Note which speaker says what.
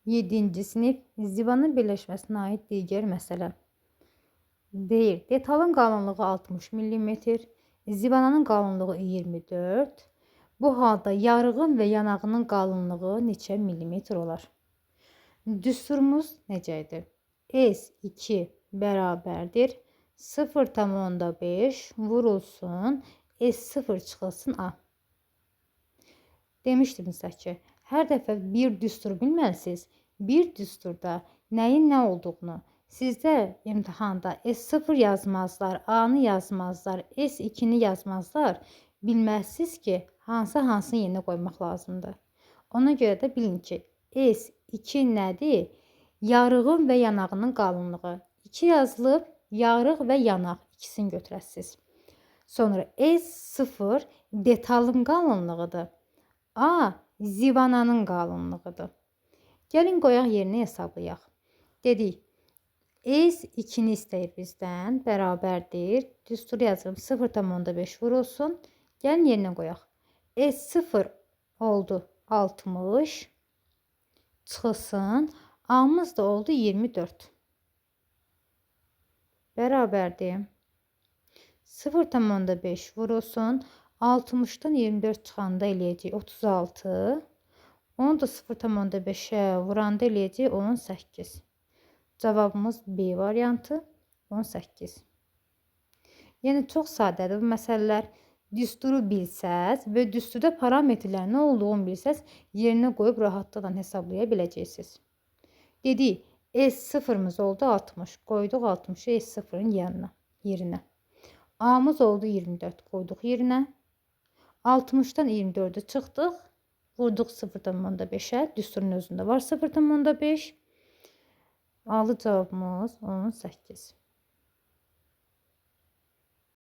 Speaker 1: 7-ci sinif zibanın birləşməsinə aid digər məsələ. Deyir, detalın qalınlığı 60 mm, zibananın qalınlığı 24. Bu halda yarığın və yanağının qalınlığı neçə millimetr olar? Düsturumuz necə idi? S2 bərabərdir 0,5 vurulsun S0 çıxılsın A. Demişdim sizə ki, hər dəfə bir düstur bilməlisiniz. Bir düsturda nəyin nə olduğunu sizdə imtahanda S0 yazmazlar, A-nı yazmazlar, S2-ni yazmazlar. Bilməzsiniz ki, hansı hansını yerinə qoymaq lazımdır. Ona görə də bilin ki, S2 nədir? Yarığın və yanağının qalınlığı. 2 yazılıb, yarıq və yanaq ikisini götürəsiniz. Sonra S0 detalın qalınlığıdır. A zivananın qalınlığıdır. Gəlin qoyaq yerinə hesablayaq. Dedik, S2-ni istəyir bizdən, bərabərdir. Düstur yazırım, 0,5 vurulsun. Gəlin yerinə qoyaq. S0 oldu 60, çıxılsın. A-mız da oldu 24. Bərabərdir. 0,5 vurulsun. 60-dan 24 çıxanda eləyəcək 36. Onu da 0,5-ə vuranda eləyəcək 18. Cavabımız B variantı 18. Yəni çox sadədir bu məsələlər. Düsturu bilsəz və düsturda parametrlərin nə olduğunu bilsəz, yerinə qoyub rahatlıqla hesablaya biləcəksiniz. Dedik, S0-mız oldu 60. Qoyduq 60-ı S0-ın yanına, yerinə. A-mız oldu 24. Qoyduq yerinə. 60-dan 24-ü çıxdıq. Vurduq 0,5-ə. Düsturun özündə var 0,5. Alı cavabımız 18.